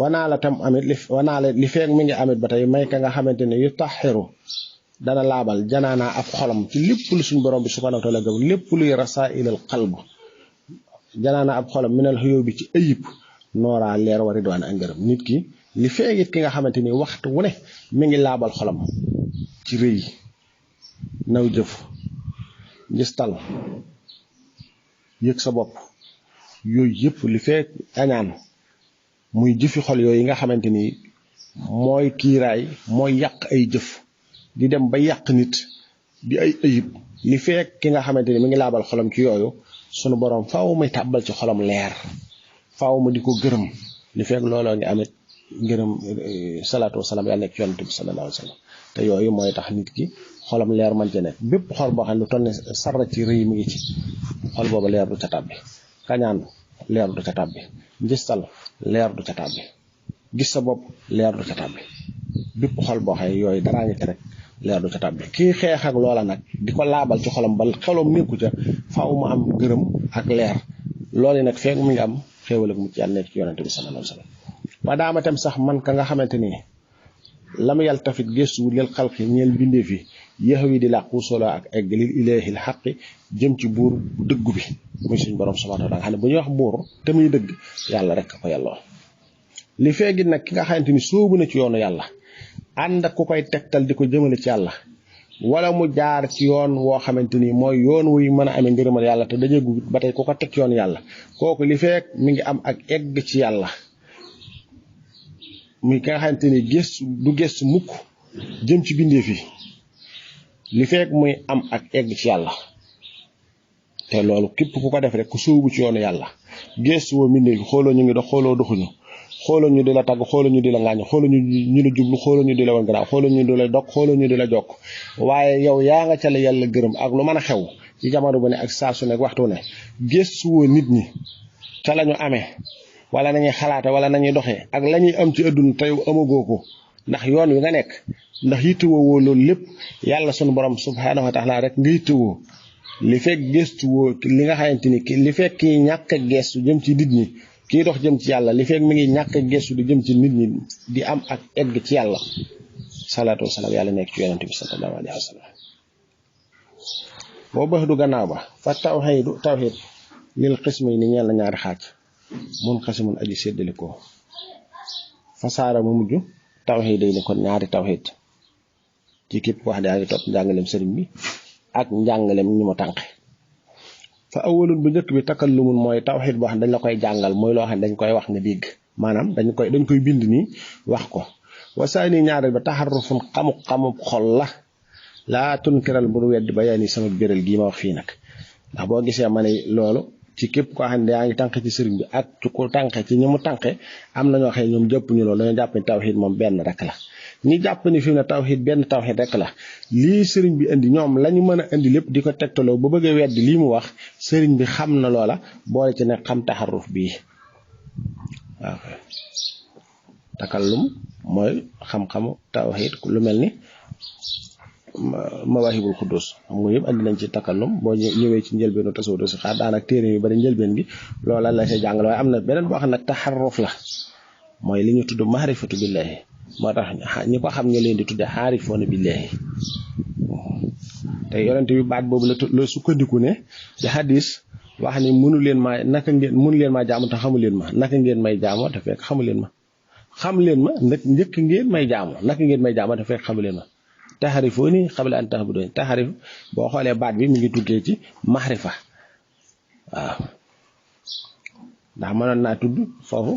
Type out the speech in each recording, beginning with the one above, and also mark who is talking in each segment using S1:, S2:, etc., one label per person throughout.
S1: wanaa la tam amit li feeg mi ngi amit ba tey may ka nga xamante ne yu taxiru dana laabal janaanaa ab xolam ci lépp lu suñ borom bi subhanahu wa taala gëm lépp luy rasailal qalb janaanaa ab xolam minal xuyóo bi ci ayib nooraa leer wa ridwaan ak ngërëm nit ki li feegit ki nga xamante ni waxtu wu ne mi ngi laabal xolam ci rëy naw jëf njistal yëg sa bopp yooyu yëpp li feeg añaan muy jëfi xol yooyu yi nga xamante ni mooy kiiraay mooy yàq ay jëf di dem ba yàq nit di ay ayib li feeg ki nga xamante ni mi ngi laabal xolam ci yooyu sunu borom faaw muy tàbbal ci xolam leer faaw mu di ko gërëm li feeg looloo ngi amit ngërëm salaatu wasalaam yàlla nekk ci yonent bi sallallahu alayhi wa sallam te yooyu mooy tax nit ki xolam leer man ci nekk bépp xol boo xam ne lu toll ne sarra ci rëy mu ngi ci xol booba leer du ca tàbbi kañaan leer du ca tàbbi njistal leer du ca tàbbi gis sa bopp leer du ca tàbbi bépp xol boo xam ne yooyu daraa ngi ci rek leer du ca tàbbi kii xeex ak loola nag di ko laabal ci xolam ba xelom nekku ca faaw mu am gërëm ak leer loolu nag feeg mu ngi am xéewal ak mucc yàlla nekk ci yonent bi sallallahu alayhi wa sallam ba daama tam sax man ka nga xamante ni lam yàlla tafit gëstu lil xalqi ñeel bindee fi yéex wi di làqu solo ak egg lil ilaahil xaqi jëm ci buur dëggu bi muy suñ borom subhanahu wa taala nga xam ne bu ñuy wax buur te muy dëgg yàlla rek ko yàlla li feegi nag ki nga xamante ni sóobu na ci yoonu yàlla ànd ak ku koy tegtal di ko jëmale ci yàlla wala mu jaar ci yoon woo xamante ni mooy yoon wuy mën a amee ngërëmal yàlla te dañuy gudd ba tey ku ko teg ci yoon yàlla kooku li feeg mi ngi am ak egg ci yàlla. muy ka nga xamante ni gëstu du gëstu mukk jëm ci bindee fi li fekk muy am ak egg ci yàlla te loolu képp ku ko def rek ku sóobu ci yoonu yàlla gëstu woo bindee fi xooloo ñu ngi dox xooloo doxuñu xooloo ñu di la tagg xooloo ñu di la ngaañ xooloo ñu la jublu xooloo ñu di la wan gannaaw xooloo ñu di la dog xooloo ñu di la jokk waaye yow yaa nga ca la yàlla gërëm ak lu mën a xew ci jamono bu ne ak saa su ne waxtu ne gëstu woo nit ñi ca la ñu amee wala nañuy xalaate wala nañuy doxee ak la ñuy am ci àdduna tey amagoo ko ndax yoon wi nga nekk ndax yittewoo loolu lépp yàlla sunu borom subhaanahu wa taala rek nga yittewoo li fekk gëstu woo li nga xamante ni li fekk kii ñàkk a gëstu jëm ci nit ñi kii dox jëm ci yàlla li fekk mi ngi ñàkk a gëstu di jëm ci nit ñi di am ak egg ci yàlla salaatu wasalaam yàlla nekk ci yonent bi sallallahu alayhi wa sallam boo bëx du gannaaw ba fa tawxiid lil xismi ni ñeel na ñaari xaaj mun xasimun aji séddale ko fasaara mu mujj tawxiid day ni kon ñaari tawxiid ci képp wax daa ngi topp njàngaleem sëriñ bi ak njàngaleem ñi mu tànqe fa awalun bu njëkk bi takallumun mooy tawxiid boo xam dañ la koy jàngal mooy loo xam ne dañ koy wax nga dégg maanaam dañ koy bind nii wax ko wasaani ñaareel ba taxarufun xamu xol la laa tunkiral bu weddi ba yaa ni sama béral gii ma wax fii nag ndax boo gisee ma ne loolu ci képp koo xam ne yaa ngi tànqe ci sëriñ bi ak ci ko tànqe ci ñi mu tànqe am na ñoo xam ne ñoom jàpp ñu loolu dañoo jàpp ni tawxiid moom benn rek la ñi jàpp ni fi mu ne tawxiid benn tawxiid rek la lii sëriñ bi indi ñoom la ñu mën a indi lépp di ko tegtaloo ba bëgg a weddi lii mu wax sëriñ bi xam na loola boole ci ne xam taxaruf bii waaw takallum mooy xam-xamu tawxiid lu mel ni mawaahibul quddus xam nga yëpp andi nañ ci takallum boo ñëwee ci njëlbeenu tasawudu si xaar daanaka téere yu bari njëlbeen gi loola la see jàngal waaye am na beneen boo xam ne taxarruf la mooy li ñu tudd maarifatu billaahi moo tax ñi ko xam ñu leen di tudde xaarifoona billaahi te yonent bi baat boobu la sukkandiku ne ci hadis wax ni mënu leen maa jaamu te xamu leen ma naka ngeen may jaamoo te fekk xamu leen ma xam leen ma nag njëkk ngeen may jaamoo naka ngeen may jaamoo te fekk xamu leen ma taxarifooni qabla an ta'buduuni taxarif boo xoolee baat bi mi ngi tuggee ci maxrifa waaw ndax mënoon naa tudd foofu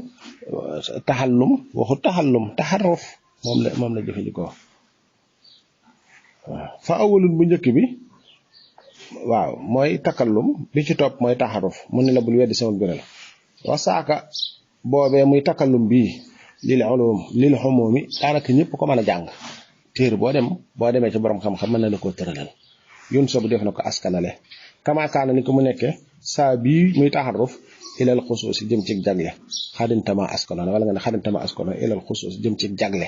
S1: taxallum waxu taxallum taxarruf moom la jëfandikoo waaw fa awalun bu njëkk bi waaw mooy takallum bi ci topp mooy taxarruf mu ne la bul weddi sama biral wasaaka boobee muy takallum bii lil xumumi daanaka ñëpp ko mën a jàng téere boo demee ci borom xam-xam mën na la koo tëralal yoon soobu def na ko askanale kamaakaana ni ko mu nekkee saa bii muy taxarruf ilal xusuus jëm ci jagle xadintama askanoona wala nga ne xadintama askanoona ilal xusuus jëm ci jagle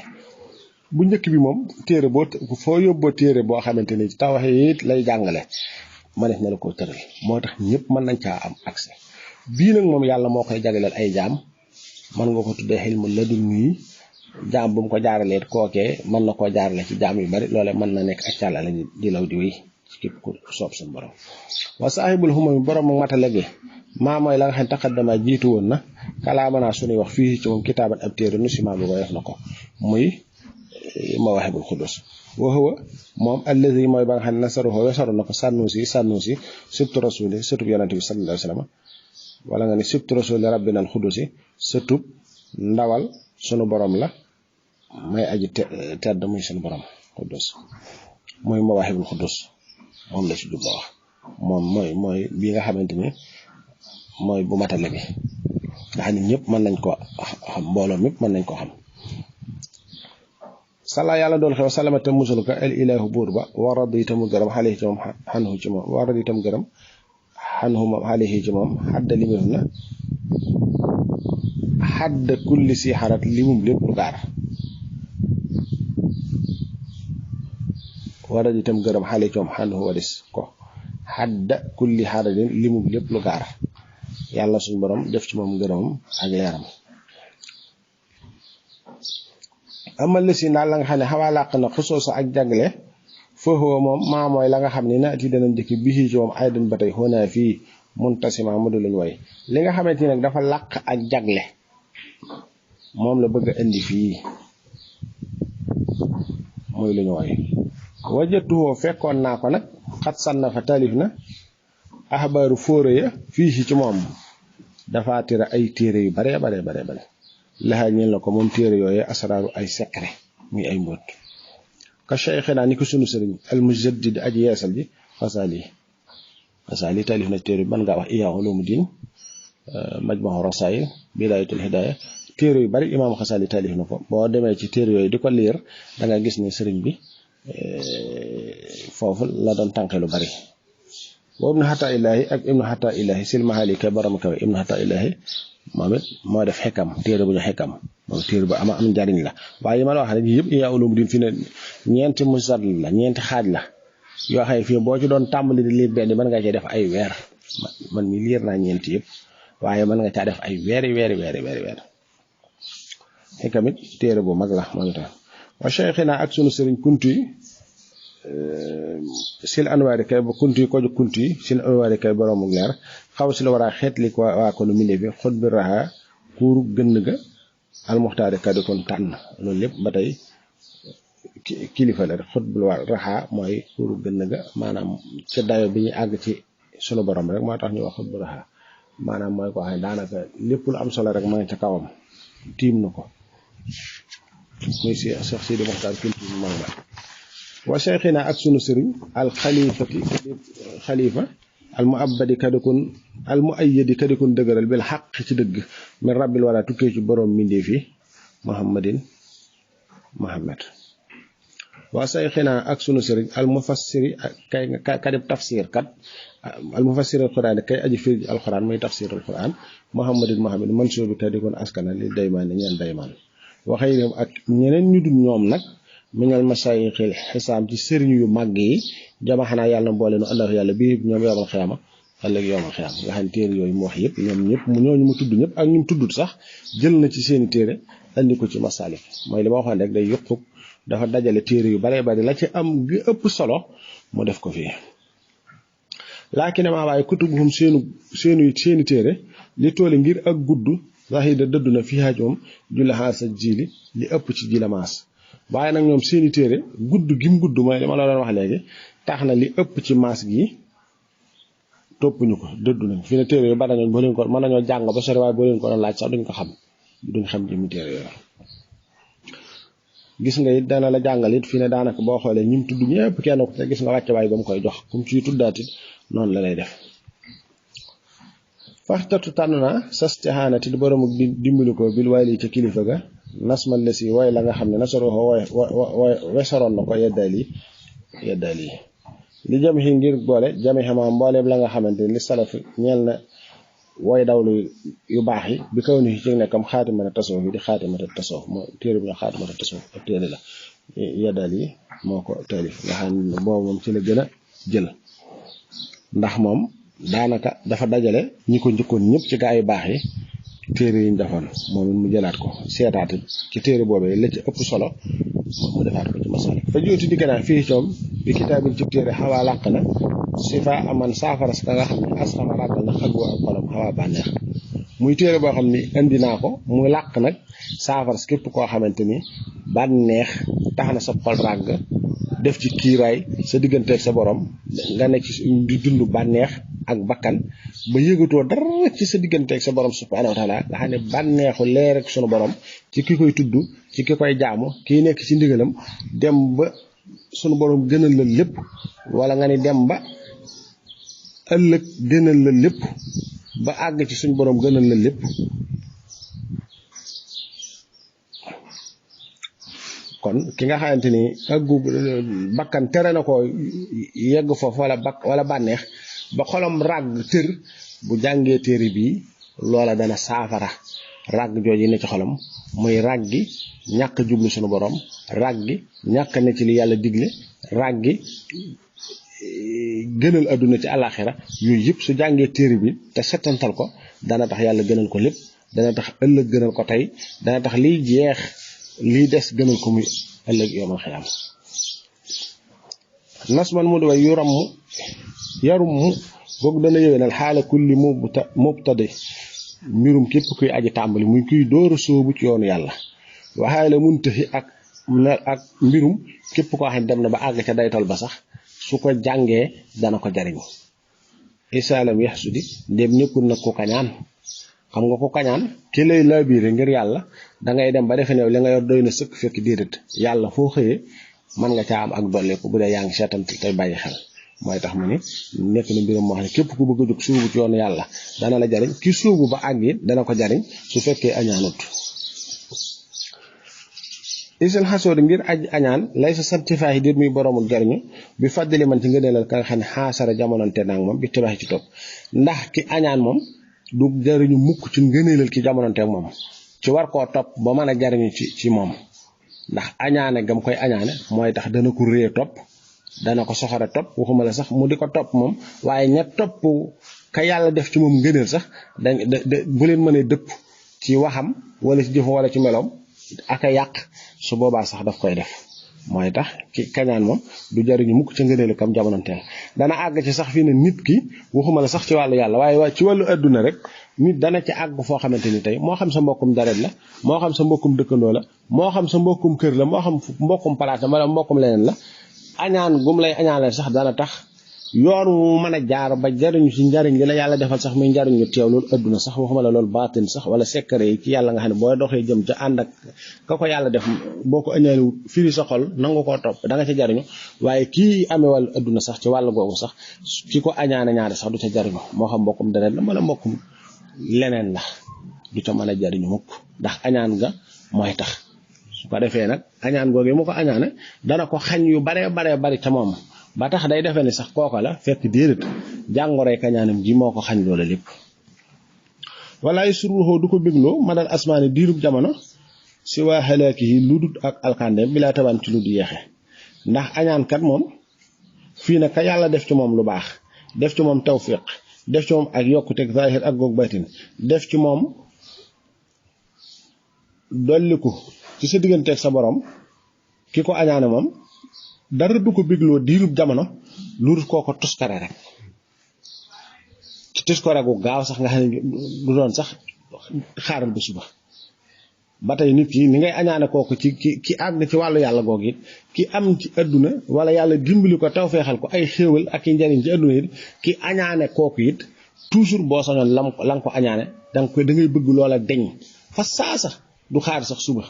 S1: bu njëkk bi moom téere foo yóbboo téere boo xamante ni tawhiid lay jàngale mënees na la koo tëral moo tax ñëpp mën nañ caa am accès bii nag moom yàlla moo koy jagleel ay jaam mën nga ko tuddee xilmu ladunni jaam bu mu ko jaaralee kookee mën na koo jaarale ci jaam yu bari loole mën na nekk ak càllale di law di wéy ci képp ku soob suñu borom wa saahibul humami borom ak matale gi maa mooy la nga xam ne taqaddama jiitu woon na kalaamanaa suñuy wax fii ci moom kitaaban ab téere nu simaa bi ko def na ko muy mawaahibul xudus wa huwa moom allazi mooy ba nga xam ne nasaruhu wesaru na ko sànnuusi sibtu rasuli sëtub yonente bi sallallahu alayhi wa sallam wala nga ne sibtu rasuli rabbina al xudusi sëtub ndawal sunu borom la may aji tedd muy sunu borom xudus muy mawaahibul xudus moom la ci jubba wax moom mooy bii nga xamante ni mooy bu matale bi nga xam ne ñëpp mën nañ ko xam mbooloo mépp mën nañ ko xam sala yàlla dool xew salamata musul ko al ilahu buur ba wa radita mu gërëm xale ci moom xanhu ci moom wa radita mu gërëm xanhu moom xale ci moom xadda limif na xadda kulli si xarat limum lépp lu gaar wa radita mu gërëm xale ci moom xanhu wadis ko xadda kulli xaratin limum lépp lu gaar yàlla suñu borom def ci moom ngërëmam ak leeram amal la si naal la nga xam ne xawaa làq na xusoosa ak jagle foofu moom maa mooy la nga xam ne naati danañ dëkk bii ci moom ay dan ba tey xonaa fii muntasima mu du luñ way li nga xamante ni nag dafa làq ak jagle moom la bëgg a indi fii muy luñu way wajatuwoo fekkoon naa ko nag xat sànna fa taalif na axbaaru fóore ya fii ci moom dafa tira ay téere yu bare laxaa ñeel na ko moom téere yooyee asraaru ay secret muy ay mbóot ka cheikhina ni ko sunu sëriñ al mujaddid aji yeesal ji xasaali taalif na téere bi mën ngaa wax Ihya Ulumuddin Majmuhu Rasail Bidayatul Hidaya téere yu bari imaam xasaali taalif na ko boo demee ci téere yooyu di ko liir da nga gis ne sëriñ bi foofu la doon tànqe lu bari boo ibnu xata illaahi ak ibnu xata illaahi silmahaali kay borom kawe ibnu xata illaahi moom it moo def xekkam téere bu ñu xekkam moom téere bu am njariñ la waaye ma la wax rek yëpp Ihya Ulumuddin fi ne ñeenti musad la ñeenti xaaj la yoo xam ne fii boo ci doon tàmbali di liir benn mën nga cee def ay weer man mi liir naa ñeenti yëpp waaye mën nga caa def ay weeri xekkam it téere bu mag la moom itam wa cheikhina ak sunu sëriñ kunti sil anwaari kay ba kunti ko ju kunti sil anwaari kay boroomu leer xaw si la war a xeetli ko waa ko nu minde bi xut bi raxa kuuru gënn ga almuxtaari kadi kon tànn loolu lépp ba tey kilifa la xut bi raxa mooy kuuru gënn ga maanaam ca dayo bi ñu àgg ci sunu borom rek moo tax ñu wax xut bi raxa maanaam mooy ko xam daanaka lépp lu am solo rek ma ngi ca kawam tiim na ko muy si Cheikh Sidi Moxtaar Kunti mag la wa cheikhina ak sunu sëriñ al xalifati xalifa al muabbadi kadikun al muayyadi kadikun dëgëral bil xaq ci dëgg min rabbil wala tukkee ci borom mbindeef yi muhammadin muhammad wa cheikhina ak sunu sëriñ al mufassiri kay kadib tafsir kat al mufassir al quran kay aji firi al quran muy tafsir al quran muhammadin muhammad mansubi kadikun askana li daymaan ñeen daymaan waxee ak ñeneen ñu dul ñoom nag minal masaayixil xisaam ci sëriñ yu màgg yi jama xanaa yàlla mboole nu allah yàlla bii ñoom yowmal xiyaama ëllëg yowmal xiyaama nga xam ne téere yooyu mu wax yëpp ñoom ñëpp ñooñu mu tudd ñëpp ak ñu mu tuddut sax jël na ci seeni téere andi ko ci masaalik mooy li ma waxoon rek day yuqub dafa dajale téere yu bare bari la ci am gi ëpp solo mu def ko fii laakin maa waaye kutubuhum seeni téere li tooli ngir ak gudd zahida dëddu na fii haaj moom julla xaasa jili li ëpp ci jila maas waaye nag ñoom seeni téere gudd gim gudd mooy li ma la doon wax léegi tax na li ëpp ci maas gi toppuñu ko dëddu nañ fi ne téere yu bari nañ boo leen ko mën nañoo jàng ba sori waaye boo leen ko doon laaj sax duñ xam jëmmi téere yooyu gis nga it dana la jàngal it fi ne daanaka boo xoolee ñim tudd ñëpp kenn ko te gis nga wàcce waay ba mu koy jox kum ciy tuddaat it noonu la lay def faxtatu tànn naa sastihaanati di borom dimbali ko bil waali ca kilifa ga nasmal la si way la nga xam ne nasaroo wesaroon na ko yeddaal yi li jam xi ngir boole jame xamaa mbooleem la nga xamante ni li salaf ñeel na way dawlu yu baax yi bi kaw ni ci nekkam xaatimata tasawuf yi di xaatimata tasawuf moo téere bi nga xaatimata tasawuf ak téere la yeddaal yi moo ko taalif nga xam ne boobu moom ci la gën a jël ndax moom daanaka dafa dajale ñi ko njëkkoon ñëpp ci gaa yu baax yi téere yi ñu defoon moom mu jëlaat ko seetaat ci téere boobee la ci ëpp solo mu defaat ko ci masal fa jooti di gannaaw fii coom bi kitaabin ci téere xawaa làq na si fa aman saafara ka nga xam ne asxama ràggal na xaggu ak xolam xawaa bànneex muy téere boo xam ni indi naa ko muy làq nag saafara képp koo xamante ni bànneex tax na sa xol ràgg def ci kiiraay sa digganteeg sa borom nga nekk ci di dund bànneex ak bakkan ba yëgatoo dara ci sa digganteeg sa borom subhanahu wa taala nga xam ne bànneexu leer ak sunu borom ci ki koy tudd ci ki koy jaamu kii nekk ci ndigalam dem ba sunu borom gënal la lépp wala nga ni dem ba ëllëg gënal la lépp ba àgg ci suñu borom gënal la lépp kon ki nga xamante ni aggu bakkan tere na ko yegg foofu wala bànneex ba xolam ràgg tër bu jàngee téere bii loola dana saafara ràgg jooju ne ci xolam muy ràggi ñàkk jublu suñu borom ràggi ñàkk na ci li yàlla digle ràggi gënal adduna ci àllaaxira yooyu yëpp su jàngee téere bi te settantal ko dana tax yàlla gënal ko lépp dana tax ëllëg gënal ko tey dana tax liy jeex lii des gënal ko muy ëllëg yoomal xiyaam nasman mu di way yarum mu boog dana yëwénal xaala kulli mubtadi mbirum képp kuy aji tàmbali muy kuy dóora sóobu ci yoonu yàlla waxaale muntahi ak mbirum képp koo xam ne dem na ba àgg ca daytal ba sax su ko jàngee dana ko jariñ isaalam yax sudi ndéem nekkul nag ku kañaan xam nga ku kañaan ki lay laabiire ngir yàlla dangay dem ba defe ne li nga yor doy na sëkk fekk déedéet yàlla foo xëyee mën nga caa am ak dolleeku bu dee yaa ngi seetant tey bàyyi xel mooy tax mu ni nekk na mbiram moo xam ne képp ku bëgg a jóg suubu ci yoonu yàlla dana la jariñ ki suubu ba àgg it dana ko jariñ su fekkee añaanut isal xasoodi ngir añaan lay sa santifaayi dir muy boromul jariñu bi fàddali man ci ngëneelal ka nga xam ne xaasara jamononte naag moom bi tibaaxi ci topp ndax ki añaan moom du jariñu mukk ci ngëneelal ki jamononte ak moom ci war koo topp ba mën a jariñu ci moom ndax añaane gam koy añaane mooy tax dana ko réye topp dana ko soxore topp waxuma la sax mu di ko topp moom waaye ña topp ka yàlla def ci moom ngëneel sax bu leen mënee dëpp ci waxam wala ci jëfam wala ci meloom ak a yàq su boobaa sax daf koy def mooy tax ki kañaan moom du jariñu mukk ca ngëneelu kam jamonoonteel dana àgg ci sax fii ne nit ki waxuma la sax ci wàllu yàlla waaye ci wàllu adduna rek nit dana ci àgg foo xamante ni tey moo xam sa mbokkum deret la moo xam sa mbokkum dëkkandoo la moo xam sa mbokkum kër la moo xam mbokkum palaat la wala mbokkum leneen la añaan gum lay añaanal sax dana tax yoon mu mën a jaar ba jariñu ci njariñ li la yàlla defal sax muy njariñ lu teew loolu adduna sax waxuma la loolu baatin sax wala secret yi ci yàlla nga xam ne boo doxee jëm ca ànd ak ka ko yàlla def boo ko añaani firi sa xol nangu koo topp da nga ca jariñu waaye kii amee wàllu adduna sax ci wàllu googu sax ki ko añaane ñaari sax du ca jariñu moo xam mbokkum deret la wala mbokkum leneen la du ca mën a jariñu mukk ndax añaan nga mooy tax su ko defee nag añaan googu mu ko añaane dana ko xañ yu baree bari ca moom ba tax day defee ni sax kooka la fekk déedéet jàngoroy kañaanam ji moo ko xañ loola lépp walaay suruxoo du ko bégloo ma dal asmaani diirub jamono si waa xalaaki yi lu dut ak alkandem bi laa tabaan ci lu du yeexe ndax añaankat moom fii nag ka yàlla def ci moom lu baax def ci moom tawfiq def ci moom ak yokkuteg zahir ak goog batin def ci moom dolliku ci sa digganteeg sa borom ki ko añaane moom dara du ko bégloo diirub jamono lu dul kooko tuskare rek ci tuskare gu gaaw sax nga xam ne du doon sax xaaral ba suba ba tey nit ki ni ngay añaane kooku ci ki àgg ci wàllu yàlla googu it ki am ci adduna wala yàlla dimbali ko taw feexal ko ay xéewal ak i njariñ ci adduna it ki añaane kooku it toujours boo sañoon la nga ko añaane da ngay bëgg loola deñ fa saasa du xaar sax suba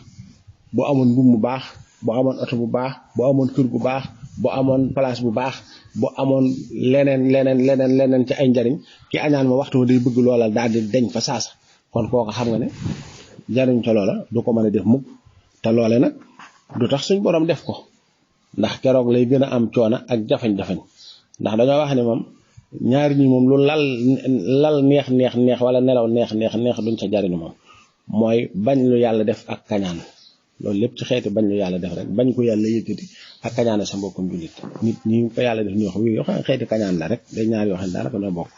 S1: boo amoon mbubb mu baax boo amoon oto bu baax boo amoon kër gu baax boo amoon place bu baax boo amoon leneen ci ay njariñ ki añaan ma waxtu day bëgg loola daal di deñ fa saasa kon kooka xam nga ne njariñ ca loola du ko mën a def mukk te loole nag du tax suñ borom def ko ndax keroog lay gën a am coono ak jafañ-jafañ ndax dañoo wax ne moom ñaari ñi moom lu lal neex wala nelaw neex duñ ca jariñu moom mooy bañ lu yàlla def ak kañaan loolu lépp ci xeeti bañ lu yàlla def rek bañ ko yàlla yëkkati ak kañaane sa mbokkum jullit nit ñi ko yàlla def ñu wax yoo xam ne xeeti kañaan la rek day ñaar yoo xam ne daanaka ñoo bokk